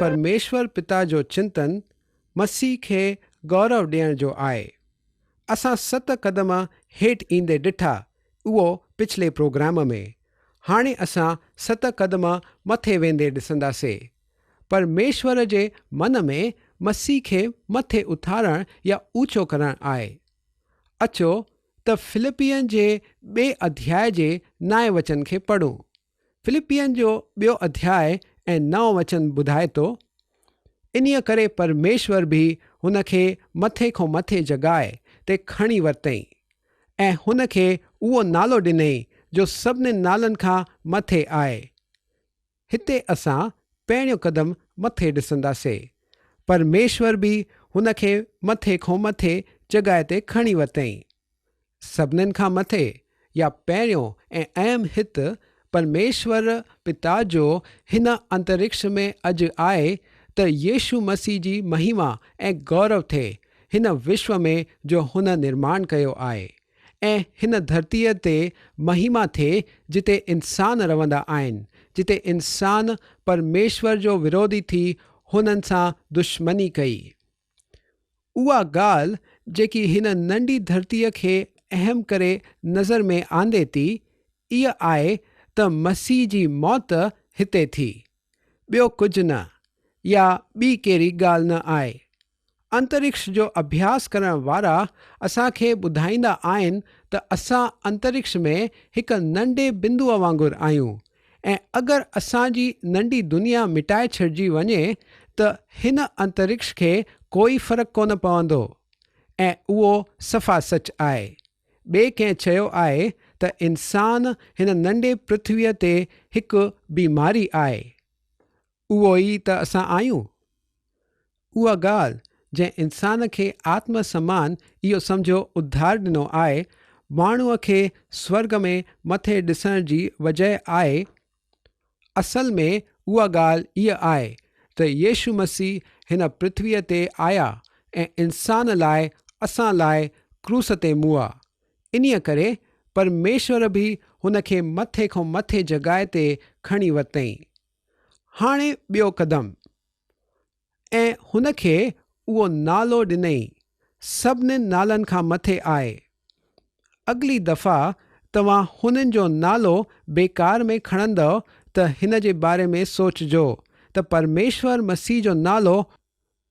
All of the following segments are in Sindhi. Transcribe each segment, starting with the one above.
پرميشور پتا جو چنتن مسيح کي گورو ڏيڻ جو آهي. اسان ست قدم هيٺ ايندي ڏٺا اهو پڇلي پروگرام ۾. هاڻي اسان ست قدم مٿي ويندي ڏسنداسي. پرميشور جي من ۾ مسيح کي مٿي اٿارڻ يا اوچو ڪرڻ آهي. اچو ته فلپين جي ٻئي اڌياء جي نائين وچن کي پڙهون. فلپين جو ٻيو اڌياء ۽ نائون وچن ٻڌائي ٿو، انهيء ڪري پرميشور به هن کي مٿي کان مٿي جڳاء تي کڻي ورتئين ۽ هن کي اهو نالو ڏنئين جو سڀني نالن کان مٿي آهي. هتي اسان پهريون قدم مٿي ڏسنداسي. پرميشور به هن کي مٿي کان مٿي جڳاء تي کڻي ورتئين. سڀنين کان مٿي يا پهريون ۽ اهم هت پرميشور پتا جو هن انترڪش ۾ اڄ آهي ته يسوع مسيح جي مهما ۽ گورو ٿئي هن وشو ۾ جو هن نرماڻ ڪيو آهي ۽ هن ڌرتيء تي مهما ٿئي جتي انسان رهندا آهن جتي انسان پرميشور جو وروڌي ٿي هنن سان دشمني ڪئي. اها ڳالهه جيڪي هن ننڍي ڌرتيء کي اهم ڪري نظر ۾ آندي ٿي، اها آهي ته مسيح جي موت هتي ٿي. ٻيو ڪجهه نه، يا ٻي ڪهڙي ڳالهه نه آهي. انترڪش جو اڀياس ڪرڻ وارا اسان کي ٻڌائيندا آهن ته اسان انترڪش ۾ هڪ ننڍي بندوء وانگر آهيون ۽ اگر اسان جي ننڍي دنيا مٽائي ڇڏجي وڃي ته هن انترڪش کي ڪوئي فرق ڪونه پوندو ۽ اهو صفا سچ آهي. ٻئي ڪنهن چيو آهي ته انسان هن ننڍي پرٿويء تي هڪ بيماري آهي. اهو ئي ته اسان آهيون. اها ڳالهه جنهن انسان کي آتم سمان اهو سمجهيو اڌار ڏنو آهي، ماڻهوء کي سورڳ ۾ مٿي ڏسڻ جي وجهه آهي. اصل ۾ اها ڳالهه اها آهي ته يسوع مسيح هن پرٿويء تي آيا ۽ انسان لاء اسان لاء ڪروس تي مئا. انهيء ڪري پرميشور به هن کي مٿي کان مٿي جڳاء تي کڻي ورتئين. هاڻي ٻيو قدم. ۽ هن کي اهو نالو ڏنئين، سڀني نالن کان مٿي آهي. اڳلي دفعا توهان هنن جو نالو بيڪار ۾ کڻندؤ ته هن جي باري ۾ سوچجو ته پرميشور مسيح جو نالو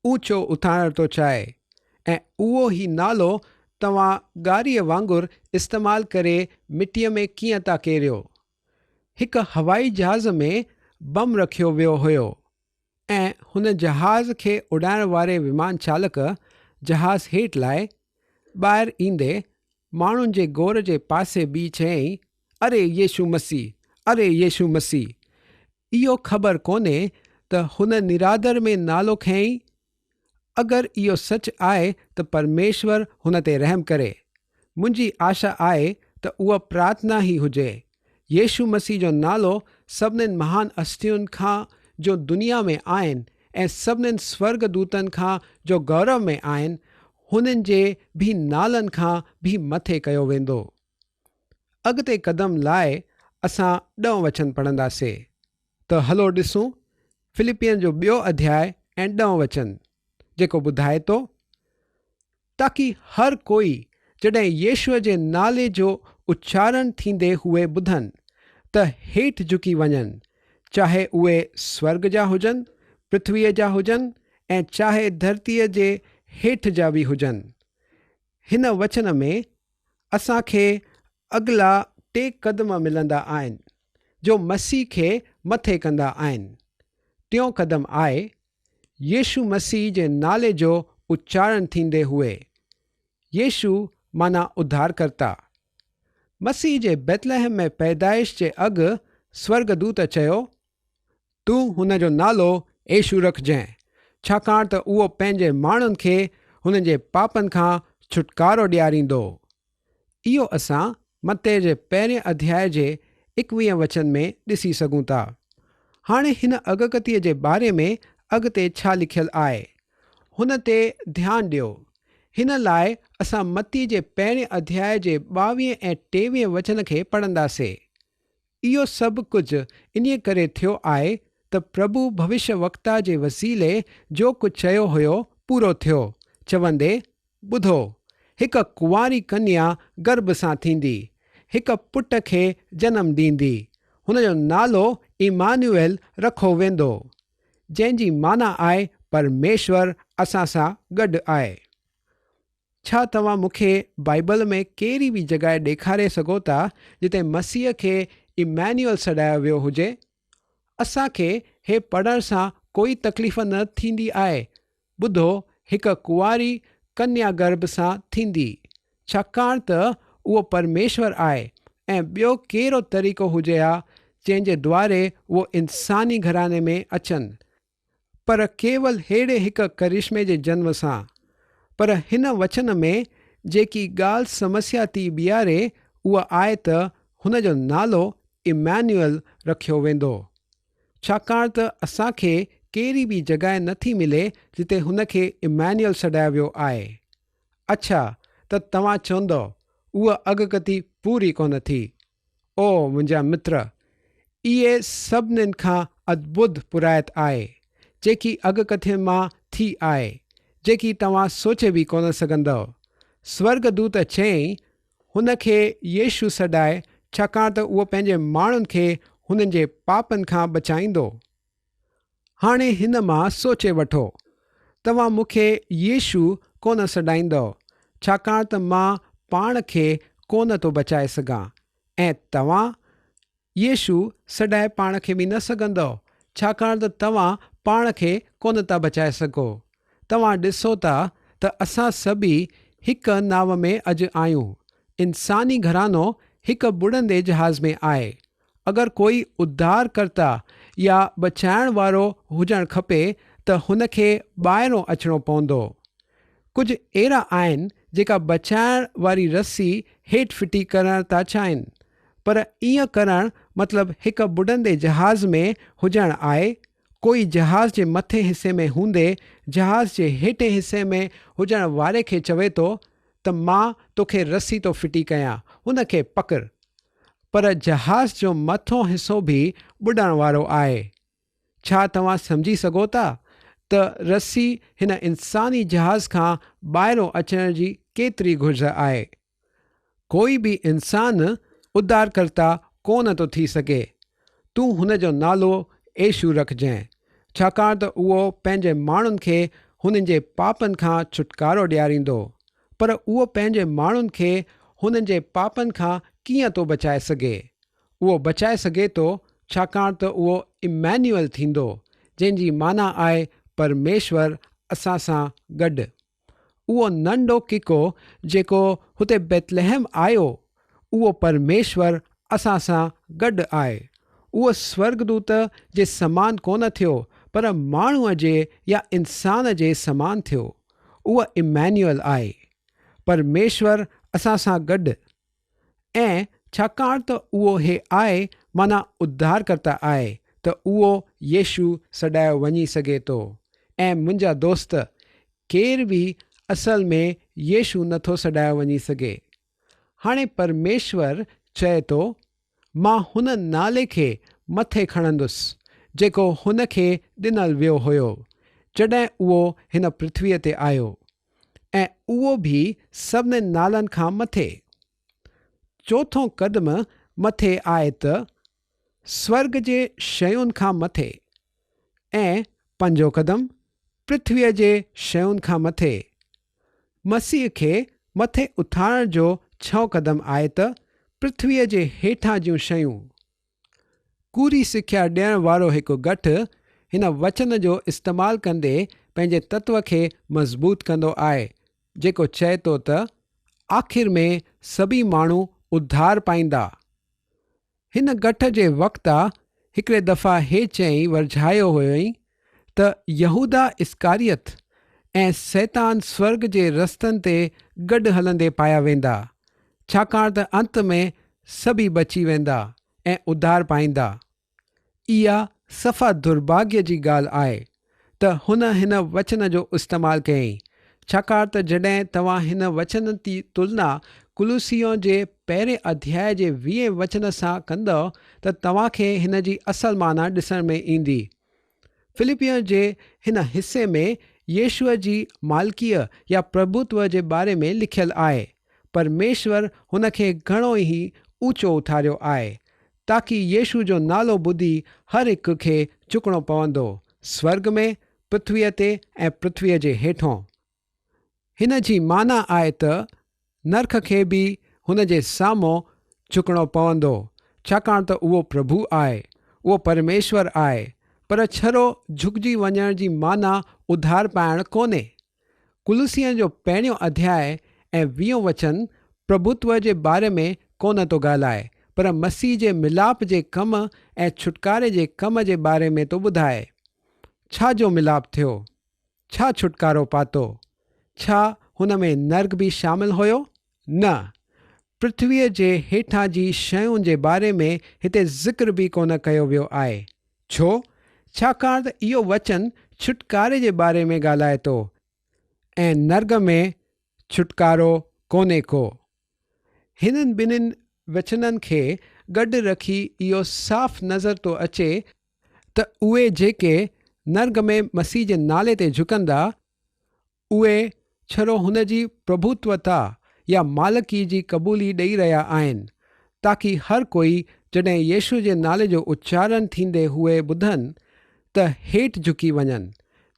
اوچو اٿارڻ ٿو چاهي ۽ اهو ئي نالو توهان گاريء وانگر استعمال ڪري مٽيء ۾ ڪيئن ٿا ڪيريو. هڪ هوائي جهاز ۾ بم رکيو ويو هيو. ۽ هن جهاز کي اڏائڻ واري ومان چالڪ جهاز هيٺ لاهي، ٻاهر ايندي ماڻهن جي گور جي پاسي بيهي چيائين، اري يسوع مسيح! اري يسوع مسيح! اهو خبر ڪونهي ته هن نرادر ۾ نالو کنيائين اگر اهو سچ آهي ته پرميشور هن تي رحم ڪري. منهنجي آشا آهي ته اها پرارٿنا ئي هجي. يسوع مسيح جو نالو سڀنين مهان هستين کان جو دنيا ۾ آهن ۽ سڀنين سورڳ دوتن کان جو گورو ۾ آهن، هنن جي به نالن کان به مٿي ڪيو ويندو. اڳتي قدم لاء اسان ڏهون وچن پڙهنداسي. ته هلو ڏسون فلپين جو ٻيو اڌياء ۽ ڏهون وچن، جيڪو ٻڌائي ٿو، تاڪي هر ڪوئي جڏهن يسوع جي نالي جو اچارڻ ٿيندي هوئي ٻڌن، ته هيٺ جهڪي وڃن، چاهي اهي سورڳ جا هجن، پرٿويء جا هجن ۽ چاهي ڌرتيء جي هيٺ جا به هجن. هن وچن ۾ اسان کي اڳلا ٽي قدم ملندا آهن، جو مسيح کي مٿي ڪندا آهن. ٽيون قدم آهي، يسوع مسيح جي نالي جو اچارڻ ٿيندي هئي. يسوع معنيٰ اڌارڪرتا. مسيح جي بيتلحم ۾ پيدائش جي اڳ سورڳدوت چيو، تون هن جو نالو يسوع رکجانء، ڇاڪاڻ ته اهو پنهنجي ماڻهن کي هنن جي پاپن کان ڇوٽڪارو ڏياريندو. اهو اسان متي جي پهرين اڌياء جي ايڪويهين وچن ۾ ڏسي سگهون ٿا. هاڻي هن اڳڪٿيء جي باري ۾ اڳتي ڇا لکيل آهي، هن تي ڌيان ڏيو. هن لاء اسان متي جي پهرين اڌياء جي ٻاويهين ۽ ٽيويهين وچن کي پڙهنداسي. اهو سڀ ڪجهه انهيء ڪري ٿيو آهي ته پرڀو ڀوشيه وڪتا جي وسيلي جو ڪجهه چيو هيو پورو ٿيو، چوندي، ٻڌو، هڪ ڪنواري ڪنيا گرڀ سان ٿيندي، هڪ پٽ کي جنم ڏيندي، هن جو نالو عمانوئيل رکو ويندو، جنهن جي معنيٰ آهي پرميشور اسان سان گڏ آهي. ڇا توهان مون کي بائيبل ۾ ڪهڙي به جڳهه ڏيکاري سگهو ٿا جتي مسيح کي عمانوئيل سڏايو ويو هجي؟ اسان کي هي پڙهڻ سان ڪوئي تڪليف نه ٿيندي آهي. ٻڌو، هڪ ڪنواري ڪنيا گرڀ سان ٿيندي، ڇاڪاڻ ته اهو پرميشور آهي ۽ ٻيو ڪهڙو طريقو هجي ها جنهن جي دواري اهو انساني گهراڻي ۾ اچن؟ پر ڪيول ههڙي هڪ ڪرشمي جي جنم سان. پر هن وچن ۾ جيڪي ڳالهه سمسيا ٿي بيهاري اها آهي ته هن جو نالو عمانوئيل رکيو ويندو. ڇاڪاڻ ته اسان کي ڪهڙي به جڳهه نه ٿي ملي جتي هن کي عمانوئيل سڏايو ويو آهي. اڇا ته توهان چوندؤ اها اڳڪٿي پوري ڪونه ٿي. او منهنجا متر! اهي سڀنين کان ادڀت پرائت آهي، جيڪي اڳڪٿين مان ٿي آهي، جيڪي توهان سوچي به ڪونه سگهندؤ. سورڳدوت چيائين، هن کي يسوع سڏاء، ڇاڪاڻ ته اهو پنهنجي ماڻهن کي هنن جي پاپن کان بچائيندو. هاڻي هن مان سوچي وٺو، توهان مون کي يسوع ڪونه سڏائيندؤ، ڇاڪاڻ ته مان پاڻ کي ڪونه ٿو بچائي سگهان، ۽ توهان يسوع سڏائي پاڻ کي به نه سگهندؤ، ڇاڪاڻ ته توهان پاڻ کي ڪونه ٿا بچائي سگهو. توهان ڏسو ٿا ته اسان سڀئي هڪ ناو ۾ اڄ آهيون. انساني گهراڻو هڪ ٻڏندي جهاز ۾ آهي. اگر ڪوئي اڌارڪرتا يا بچائڻ وارو هجڻ کپي ته هن کي ٻاهرون اچڻو پوندو. ڪجهه اهڙا آهن جيڪا بچائڻ واري رسي هيٺ ڦٽي ڪرڻ ٿا چاهين پر ائين ڪرڻ مطلب هڪ ٻڏندي جهاز ۾ هجڻ آهي، ڪوئي جهاز جي مٿين حصي ۾ هوندي جهاز جي هيٺين حصي ۾ هجڻ واري کي چوي ٿو ته مان توکي رسي ٿو ڦٽي ڪيان هن کي پڪڙ. پر جهاز جو مٿون حصو به ٻڏڻ وارو آهي. ڇا توهان سمجهي سگهو ٿا ته رسي هن انساني جهاز کان ٻاهرون اچڻ جي ڪيتري گهرج آهي؟ ڪوئي به انسان اڌارڪرتا ڪونه ٿو ٿي سگهي. تون هن جو نالو يسوع رکجانء، ڇاڪاڻ ته اهو پنهنجي ماڻهن کي هنن جي پاپن کان ڇوٽڪارو ڏياريندو. پر اهو پنهنجي ماڻهن کي هنن جي پاپن کان ڪيئن ٿو بچائي سگهي؟ اهو بچائي سگهي ٿو ڇاڪاڻ ته اهو عمانوئيل ٿيندو، جنهن جي معنيٰ آهي پرميشور اسان سان گڏ. اهو ننڍو ڪڪو جيڪو هتي بيتلحم آيو، اهو پرميشور اسان سان گڏ آهي. اهو سورڳدوت جي سمان ڪونه ٿيو، پر ماڻهوء جي يا انسان جي سمان ٿيو. اهو عمانوئيل آهي، پرميشور اسان سان گڏ، ۽ ڇاڪاڻ ته اهو هي آهي معنيٰ اڌارڪرتا آهي ته اهو يسوع سڏايو وڃي سگهي ٿو. ۽ منهنجا دوست، ڪير به اصل ۾ يسوع نٿو سڏايو وڃي سگهي. هاڻي پرميشور چئي ٿو، مان هن نالي کي مٿي کڻندس، جيڪو هن کي ڏنل ويو هيو، جڏهن اهو هن پرٿويء تي آيو، ۽ اهو به سڀني نالن کان مٿي. چوٿون قدم مٿي آهي ته سورڳ جي شين کان مٿي، ۽ پنجون قدم پرٿويء جي شين کان مٿي. مسيح کي مٿي اٿارڻ جو ڇهون قدم آهي ته پرٿويء جي هيٺان جون شيون. ڪوڙي سکيا ڏيڻ وارو هڪ گٺ هن وچن جو استعمال ڪندي پنهنجي تتو کي مضبوط ڪندو آهي جيڪو چئي ٿو ته آخر ۾ سڀئي ماڻهو اڌار پائيندا. هن گٺ جي وقتا هڪڙي دفعا هي چئي ورجايو هيائين ته يهوداه اسڪاريت ۽ سيطان سورڳ جي رستن تي گڏ هلندي پايا ويندا، ڇاڪاڻ ته انت ۾ سڀئي بچي ويندا ۽ اڌار پائيندا. اها صفا درڀاڳيه جي ڳالهه آهي ته هن هن وچن جو استعمال ڪيائين، ڇاڪاڻ ته جڏهن توهان هن وچن جي تلنا ڪلوسيون جي پهرين اڌياء جي ويهين وچن سان ڪندؤ ته توهان کي هن جي اصل معنيٰ ڏسڻ ۾ ايندي. فلپين جي هن حصي ۾ يسوع جي مالڪيء يا پرڀوتو جي باري ۾ لکيل آهي. پرميشور هن کي گهڻو ئي اوچو اٿاريو آهي، تاڪي يسوع جو نالو ٻڌي هر هڪ کي جهڪڻو پوندو، سورڳ ۾، پرٿويء تي ۽ پرٿويء جي هيٺون. هن جي معنيٰ آهي ته نرک کي به هن جي سامهون جهڪڻو پوندو، ڇاڪاڻ ته اهو پرڀو آهي، اهو پرميشور آهي. پر ڇرو جهڪجي وڃڻ جي معنيٰ اڌار پائڻ ڪونهي. ڪلسين جو پهريون اڌياء ۽ ويهون وچن پرڀوتو جي باري ۾ ڪونه ٿو ڳالهائي، پر مسيح جي ملاپ جي ڪم ۽ ڇوٽڪاري جي ڪم جي باري ۾ ٿو ٻڌائي. ڇا جو ملاپ ٿيو؟ ڇا ڇوٽڪارو پاتو؟ ڇا هن ۾ نرڳ به شامل هيو؟ نه. پرٿويء جي هيٺان جي شين جي باري ۾ هتي ذڪر به ڪونه ڪيو ويو آهي. ڇو؟ ڇاڪاڻ ته اهو وچن ڇوٽڪاري جي باري ۾ ڳالهائي ٿو ۽ نرڳ ۾ ڇوٽڪارو ڪونهي ڪو. هنن ٻنهين وچنن کي گڏ رکي اهو صاف نظر ٿو اچي ته اهي جيڪي نرڳ ۾ مسيح جي نالي تي جهڪندا، اهي ڇڙو هن جي پرڀوتوتا يا مالڪي جي قبولي ڏئي رهيا آهن، تاڪي هر ڪوئي جڏهن يسوع جي نالي جو اچارڻ ٿيندي هوئي ٻڌن ته هيٺ جهڪي وڃن،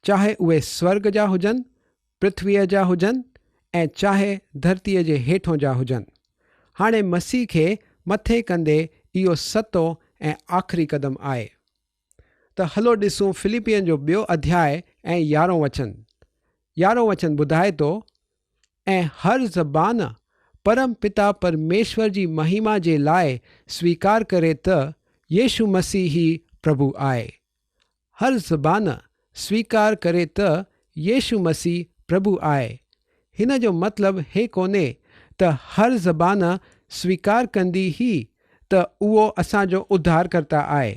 چاهي اهي سورڳ جا هجن پرٿويء جا هجن ۽ چاهي ڌرتيء جي هيٺون جا هجن. هاڻي مسيح کي مٿي ڪندي اهو ستون ۽ آخري قدم آهي. ته هلو ڏسون فلپين جو ٻيو اڌياء ۽ يارهون وچن. يارهون وچن ٻڌائي ٿو، ۽ هر زبان پرم پتا پرميشور جي مهيما جي لاء سويڪار ڪري ته يسوع مسيح ئي پرڀو آهي. هر زبان سويڪار ڪري ته يسوع مسيح پرڀو آهي. هن جو مطلب هي ڪونهي ته هر زبان سويڪار ڪندي ئي ته اهو اسان جو اڌارڪرتا آهي.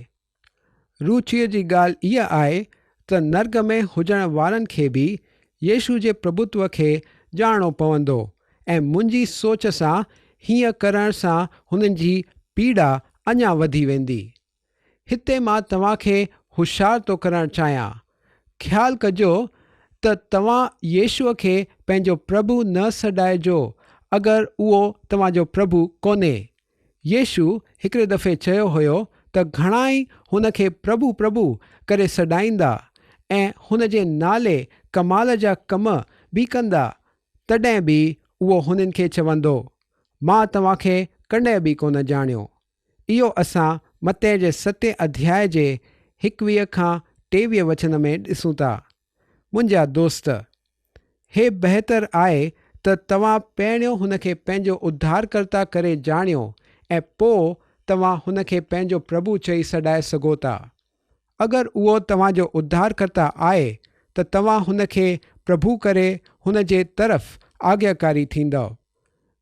روچيء جي ڳالهه اها آهي ته نرڳ ۾ هجڻ وارن کي به يسوع جي پرڀوتو کي ڄاڻڻو پوندو ۽ منهنجي سوچ سان هيئن ڪرڻ سان هنن جي پيڙا اڃا وڌي ويندي. هتي مان توهان کي هوشيار ٿو ڪرڻ چاهيان. خيال ڪجو ته توهان يسوع کي پنهنجو پرڀو نه سڏائجو اگر اهو توهان جو پرڀو ڪونهي. يسوع هڪڙي دفعي چيو هيو ته گهڻائي هن کي پرڀو پرڀو ڪري سڏائيندا ۽ هن جي نالي ڪمال جا ڪم به ڪندا تڏهن به اهو هنن کي چوندو مان توهان کي ڪڏهن به ڪونه ڄاڻيو. اهو اسان متي جي ستين اڌياء جي هيڪويهه کان 23 وچن ۾ ڏسون ٿا. منهنجا دوست! هي بهتر آهي ته توهان پهريون هن کي پنهنجو اڌارڪرتا ڪري ڄاڻيو ۽ پوء توهان هن کي پنهنجو پرڀو چئي سڏائي سگهو ٿا. اگر اهو توهان جو اڌارڪرتا آهي ته توهان هن کي پرڀو ڪري هن جي طرف آگياڪاري ٿيندؤ.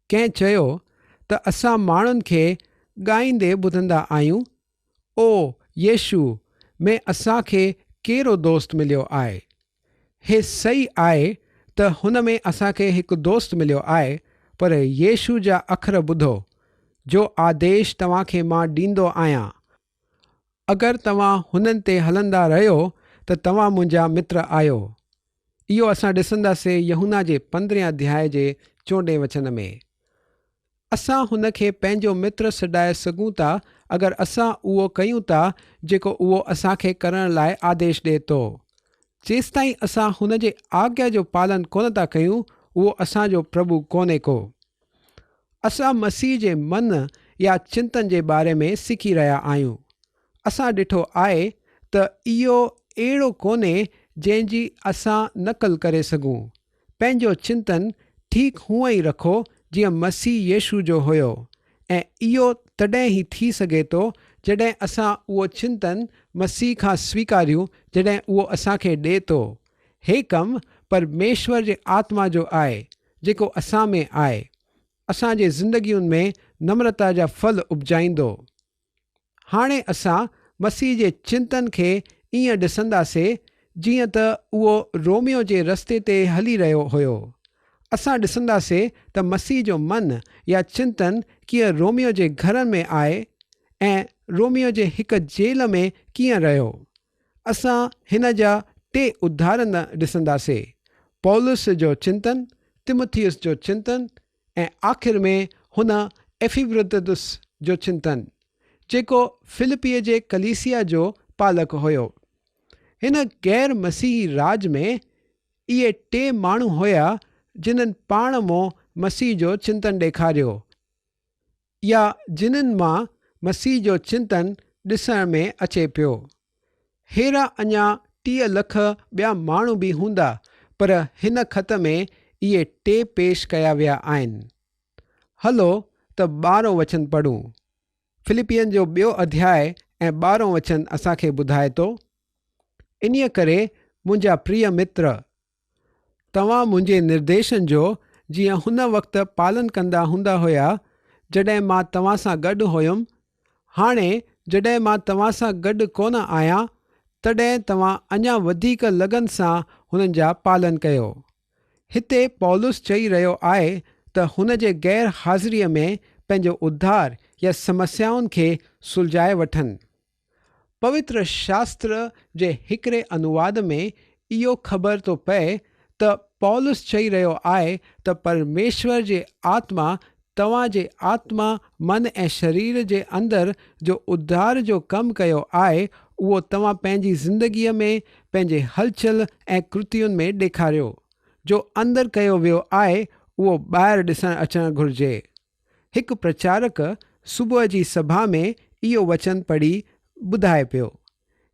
ڪنهن چيو ته اسان ماڻهن کي ڳائيندي ٻڌندا آهيون، او يسوع ۾ اسان کي ڪهڙو دوست مليو آهي. هي صحيح آهي ته هن ۾ اسان کي هڪ دوست مليو آهي، پر يسوع جا اکر ٻڌو، جو آديش توهان کي مان ڏيندو آهيان، اگر توهان هنن تي هلندا رهيو ته توهان منهنجا متر آهيو. اهو اسان ڏسنداسين يوحنا جي پندرهين اڌياء جي چوڏهين وچن ۾. اسان هن کي پنهنجو متر سڏائي سگهون ٿا اگر اسان اهو ڪيون ٿا جيڪو اهو اسان کي ڪرڻ لاء آديش ڏئي ٿو. جيستائين اسان هن جي آگيا جو پالن ڪونه ٿا ڪيون اهو اسان جو پرڀو ڪونهي ڪو. اسان مسيح جي من يا چنتن جي باري ۾ سکي رهيا آهيون. اسان ڏٺو آهي ته اهو اهڙو ڪونهي جنهن جي اسان نقل ڪري سگهون. پنهنجو چنتن ٺيڪ هونئن ئي رکو جيئن مسيح يسوع جو هيو ۽ اهو تڏهن ئي ٿي سگهي ٿو جڏهن اسان اهو چنتن مسيح کان سويڪاريون جڏهن اهو اسان کي ڏئي ٿو. هي ڪم پرميشور جي آتما جو آهي جيڪو اسان ۾ آهي. اسان جي زندگين ۾ نمرتا جا ڦل اپجائيندو. هاڻي اسان مسيح جي چنتن کي ائين ڏسنداسي جيئن ته اهو روميو جي رستي تي هلي رهيو هيو. اسان ڏسنداسي ته مسيح جو من يا چنتن ڪيئن روميو جي گهرن ۾ آئي ۽ روميو جي هڪ جيل ۾ ڪيئن رهيو. اسان هن جا ٽي اداهرن ڏسنداسي، پولس جو چنتن، تيمٿيس جو چنتن ۽ آخر ۾ هن ايفيفردتس جو چنتن، جيڪو فلپيء جي ڪليسيا جو پالڪ هيو. هن غير مسيحي راڄ ۾ اهي ٽي ماڻهو هيا جنھن پاڻ مون مسيح جو چنتن ڏيکاريو يا جنھن مان مسيح جو چنتن ڏسڻ ۾ اچي پيو. ههڙا اڃا 30 لک ٻيا ماڻهو به هوندا پر هن خط ۾ اهي ٽي پيش ڪيا ويا آهن. هلو ته ٻارهون وچن پڙهون. فلپين جو ٻيو اڌياء ۽ ٻارهون وچن اسان کي ٻڌائي ٿو، انهيء ڪري منهنجا پريه متر! توهان منهنجي نرديشن جو جيئن هن وقت پالن ڪندا هوندا هيا، جڏهن مان توهان سان گڏ هيم، هاڻي جڏهن مان توهان سان گڏ ڪونه آهيان، تڏهن توهان اڃا وڌيڪ لگن سان هنن جا پالن ڪيو. هتي پولس چئي رهيو آهي ته هن جي غير حاضريء ۾ پنهنجو اڌار يا سمسيائن کي سلجهائي وٺن. پوتر شاستر جي هڪڙي انواد ۾ اهو خبر ٿو پئي ته پولس چئي رهيو آهي ته پرميشور جي آتما توهان جي آتما، من ۽ شرير جي اندر جو اڌار جو ڪم ڪيو آهي اهو توهان پنهنجي زندگيء ۾ پنهنجي هلچل ۽ ڪرتين ۾ ڏيکاريو. جو اندر ڪيو ويو آهي اهو ٻاهر ڏسڻ اچڻ گهرجي. هڪ پرچارڪ صبح جي سڀا ۾ اهو وچن پڙهي ٻڌائي پيو.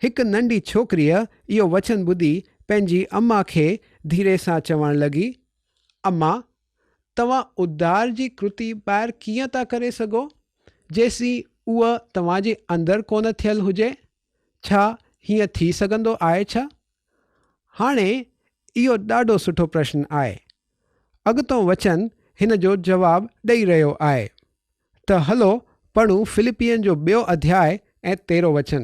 هڪ ننڍي ڇوڪريء اهو وچن ٻڌي پنهنجي اما کي ڌيري سان چوڻ لڳي، اما، توهان اڌار جي ڪرتي ٻاهر ڪيئن ٿا ڪري سگهو، جيسين اها توهان جي اندر ڪونه ٿيل هجي؟ ڇا هيئن ٿي سگهندو آهي ڇا؟ هاڻي اهو ڏاڍو سٺو پرشن آهي. اڳتون وچن هن جو جواب ڏئي رهيو آهي. ته هلو پڙهون فلپين جو ٻيو اڌياء ۽ تيرهون وچن.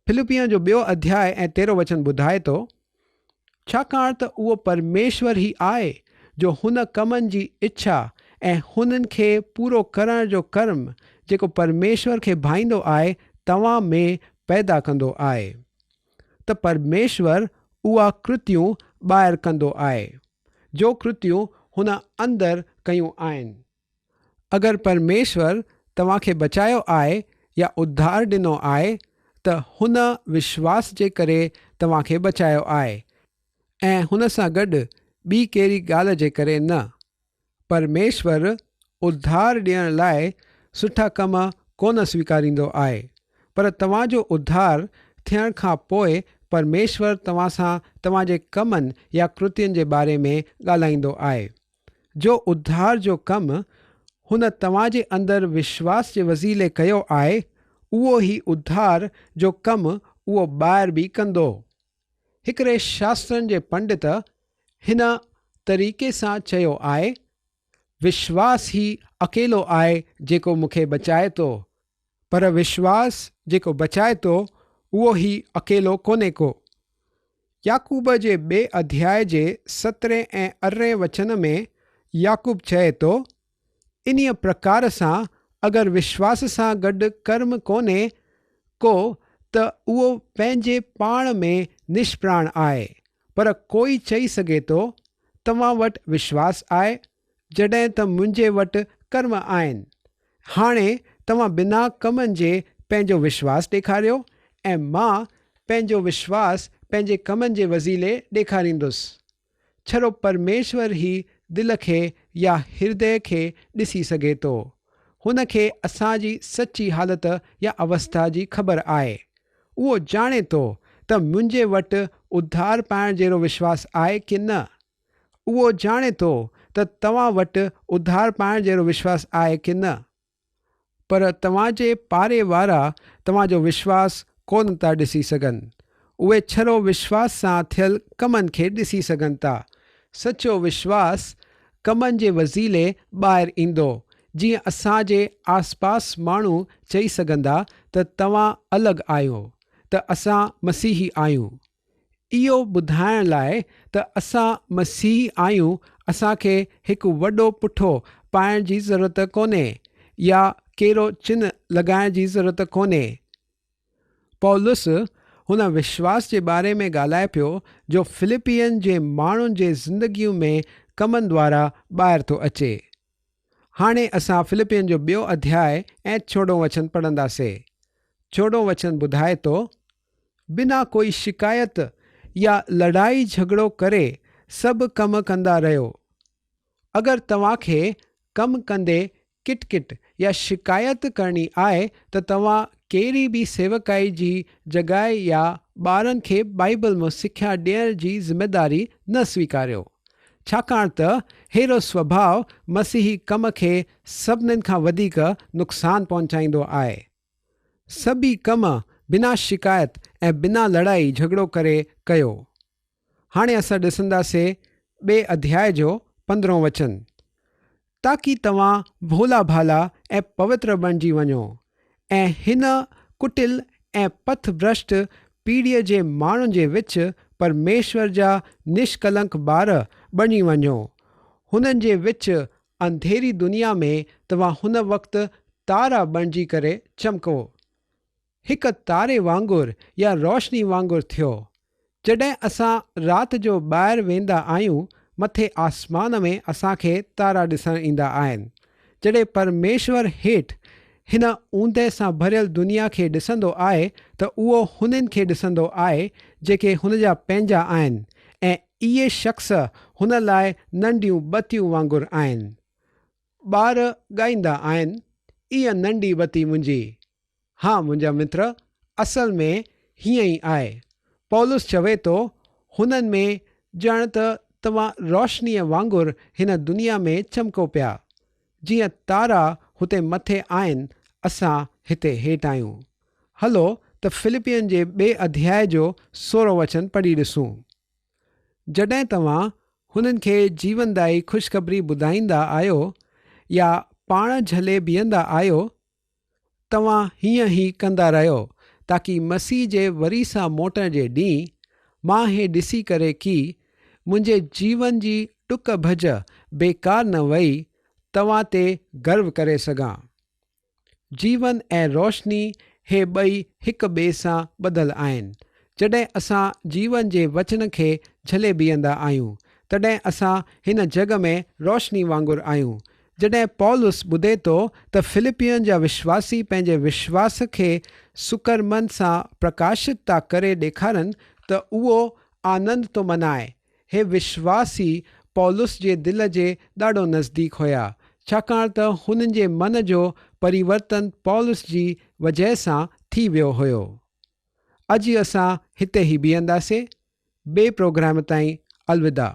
فلپين جو ٻيو اڌياء ۽ تيرهون وچن ٻڌائي ٿو، ڇاڪاڻ ته اهو پرميشور ئي آهي جو هن ڪمن جي اڇا ۽ هنن کي پورو ڪرڻ جو ڪرم جيڪو پرميشور کي ڀائيندو آهي توهان ۾ پيدا ڪندو آهي. ته پرميشور اها ڪرتيون ٻاهر ڪندو آهي، جو ڪرتيون هن اندر ڪيون آهن. اگر پرميشور توهان کي بچايو آهي يا اڌار ڏنو آهي ته هن وشواس جي ڪري توهان کي بچايو آهي ۽ هن سان گڏ ٻي ڪهڙي ڳالهه جي ڪري نه. پرميشور اڌار ڏيڻ لاء سٺا ڪم ڪونه سويڪاريندو آهي، پر توهان جو اڌار ٿيڻ کان پوء پرميشور توهان سان توهان جي ڪمن يا ڪرتين جي باري ۾ ڳالهائيندو آهي. جو اڌار جو ڪم هن توهان جي اندر وشواس جي وسيلي ڪيو آهي، اهو ئي اڌار جو ڪم اهو ٻاهر به ڪندو. هڪڙي شاسترن جي پنڊت هن طريقي سان چيو آهي، وشواس ئي اڪيلو آهي جيڪو مون کي بچائي ٿو، پر وشواس جيڪو بچائي ٿو اهو ئي اڪيلو ڪونهي ڪو. يعقوب جي ٻئي اڌياء جي سترهين ۽ ارڙهين وچن ۾ يعقوب چئي ٿو، انهيء پرڪار سان اگر وشواس سان گڏ ڪرم ڪونهي ڪو ته اهو پنهنجي پاڻ ۾ نشپراڻ آهي. پر ڪوئي چئي سگهي ٿو، توهان وٽ وشواس آهي، جڏهن ته منهنجي وٽ ڪرم آهن. هاڻي توهان بنا ڪمن جي پنهنجو وشواس ڏيکاريو ۽ مان پنهنجو وشواس پنهنجي ڪمن جي وسيلي ڏيکاريندس. ڇڙو پرميشور ئي دل کي يا هردي کي ڏسي سگهي ٿو. هن کي اسان جي سچي حالت يا اوسٿا جي خبر آهي. اهو ڄاڻي ٿو ته منهنجي وٽ اڌار پائڻ جهڙو وشواس آهي ڪي نه. اهو ڄاڻي ٿو ته توهان وٽ اڌار پائڻ جهڙو وشواس آهي ڪي نه. پر توهان جي پاڙي وارا توهان جو وشواس ڪونه ٿا ڏسي سگهن. اهي ڇڙو وشواس سان ٿيل ڪمن کي ڏسي سگهن ٿا. سچو وشواس ڪمن جي وسيلي ٻاهر ايندو، جيئن اسان جي آسپاس ماڻهو چئي سگهندا ته توهان الڳ آهيو، ته اسان مسيحي آهيون. اهو ٻڌائڻ لاء ته اسان مسيحي آهيون اسان کي هڪ وڏو پٺو پائڻ جي ضرورت ڪونهي يا ڪهڙو چنهه لڳائڻ جي ضرورت ڪونهي. پولس هن وشواس جي باري ۾ ڳالهائي پيو جو فلپين جي ماڻهن جي زندگين ۾ ڪمن دوارا ٻاهر ٿو اچي. هاڻي اسان فلپين جو ٻيو اڌياء ۽ چوڏهون وچن پڙهنداسي. چوڏهون وچن ٻڌائي ٿو، بنا ڪوئي شڪايت يا لڙائي جهڳڙو ڪري سڀ ڪم ڪندا رهيو. اگر توهان کي ڪم ڪندي ڪٽ ڪٽ يا شڪايت ڪرڻي آهي ته توهان ڪهڙي به سيوڪائي جي جڳهه يا ٻارن کي بائيبل مان سکيا ڏيڻ جي ذميداري نه سويڪاريو. ڇاڪاڻ ته ههڙو سوڀاء مسيحي ڪم کي سڀنين کان وڌيڪ نقصان پهچائيندو آهي. سڀئي ڪم بنا شڪايت ۽ بنا لڙائي جهڳڙو ڪري ڪيو. هاڻي اسان ڏسنداسين ٻئي اڌياء جو پندرهون وچن، تاڪي توهان ڀولا ڀالا ۽ پوتر بڻجي وڃو ۽ هن ڪٽل ۽ پٿ ڀرشٽ پيڙهيء جي ماڻهن جي وچ پرميشور جا نشڪلنڪ ٻار بڻجي وڃو. هنن جي وچ انڌيري دنيا ۾ توهان هن وقت تارا بڻجي ڪري چمڪو. هڪ تاري وانگر يا روشني وانگر ٿيو. جڏهن اسان رات جو ٻاهر ويندا آهيون، مٿي آسمان ۾ اسان کي تارا ڏسڻ ايندا آهن. جڏهن پرميشور هيٺ هن اوندهه سان ڀريل دنيا کي ڏسندو آهي ته اهو هنن کي ڏسندو آهي جيڪي هن جا پنهنجا آهن ۽ اهي شخص هن لاء ننڍيون بتيون وانگر آهن. ٻار ڳائيندا آهن، ايء ننڍي بتي منهنجي. ها منهنجا متر، اصل ۾ هيئن ئي آهي. پولس چوي ٿو، هنن ۾ ڄڻ ته توهان روشنيء وانگر هن دنيا ۾ چمڪو پيا. جيئن تارا هتي مٿي آهن، اسان هتي هيٺ آهيون. هلو ته فلپين جي ٻئي اڌياء جو سورهون وچن پڙهي ڏسون. جڏهن توهان هنن کي جيوندائي خوشخبري ٻڌائيندا آهيو يا پاڻ جهلي بيهندا آهيو، توهان هيئن ئي ڪندا رهيو تاڪي مسيح جي وري سان موٽڻ جي ڏينهن مان هي ڏسي ڪري ڪي منهنجي جيون جي ڊڪ ڀڄ بيڪار نه وئي، توهان تي گرو ڪري سگهان. جيون ۽ روشني هي ٻئي هڪ ٻئي سان ٻڌل آهن. جڏهن اسان جيون جي وچن کي جهلي بيهندا آهيون، تڏهن اسان هن جڳ ۾ روشني وانگر آهيون. جڏهن پولس ٻڌي ٿو ته فلپين جا وشواسي پنهنجي وشواس کي سڪرمن سان پرڪاشت ٿا ڪري ڏيکارن ته اهو آنند ٿو منائي هي وشواسي پولس جي دل جي ڏاڍو نزديڪ هيا، ڇاڪاڻ ته هنن جي من جو پريورتن پولس جي وجهه سان ٿي ويو هيو. اڄ اسان هتي ئي بيهنداسين. ٻئي پروگرام تائين الوداع.